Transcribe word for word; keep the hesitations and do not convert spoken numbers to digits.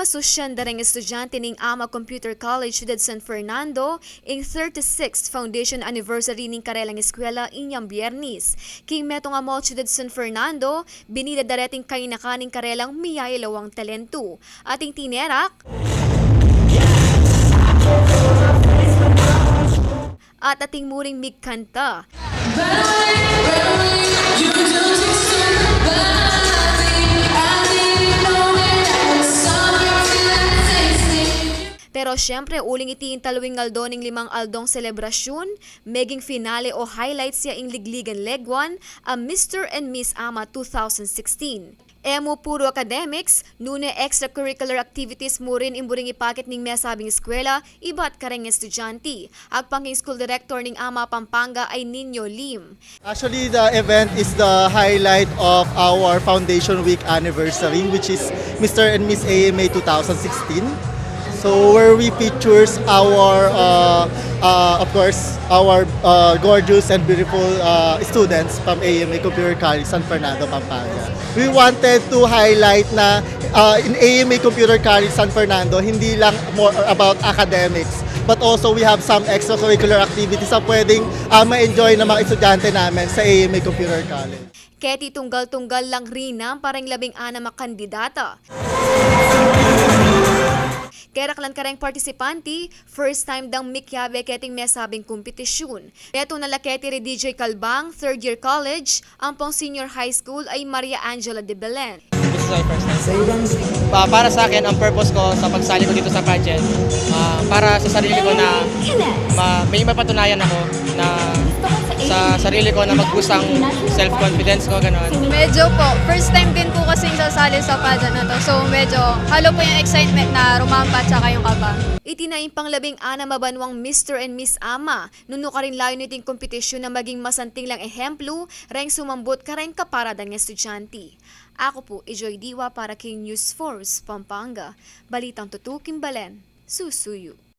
Susyanda reng estudyante ning AMA Computer College Ciudad San Fernando ing thirty-sixth foundation anniversary ning karelang eskwela inyang Biyernis. King metung a mall Ciudad San Fernando, binida da reting kainakan ing karelang miyayalawang talentu. Ating tinerak at ating muring migkanta. Pero siyempre, uling iti ing talwing aldo ning limang aldong selebrasyun, meging finale o highlights ya ing ligligan leguan a Mister and Miss AMA two thousand sixteen. E mu puru academics, nune extracurricular activities mu rin ing buring ipakit ning mesabing eskwela ibat kareng estudyante. Agpang king school director ning AMA Pampanga ay Nino Lim. Actually, the event is the highlight of our Foundation Week anniversary, which is Mister and Miss AMA two thousand sixteen. So where we features our, uh, uh, of course, our uh, gorgeous and beautiful uh, students from AMA Computer College San Fernando, Pampanga. We wanted to highlight na uh, in AMA Computer College San Fernando, hindi lang more about academics, but also we have some extracurricular activities na pwedeng uh, ma-enjoy ng mga estudyante namin sa AMA Computer College. Keti tunggal-tunggal lang rin ang parang labing anam a kandidata. Keraklan kareng partisipante, first time dang mikiabe keting mesabing kompetisyun. Metung na la keti ri D J Calbang, third year college, ampong senior high school ay Maria Angela de Belen. This is my first time. Pa, para sa akin, ang purpose ko sa pagsali ko dito sa pageant, ah, para sa sarili ko na ma, may mapatunayan ako na sa sarili ko na mag-boost ang self-confidence ko, gano'n. Medyo po, first time din po kasing sasali sa pageant na to. So, medyo halo po yung excitement na rumampa tsaka yung kaba. Iti na ing panglabing anam a banwang Mister and Miss AMA, nung nukarin layun iting kompetisyun na maging masanting lang ehemplu reng sumambut kareng kaparadan ng estudyante. Ako po, i Joy Diwa para king News Force Pampanga. Balitang tutuking balen, susuyu.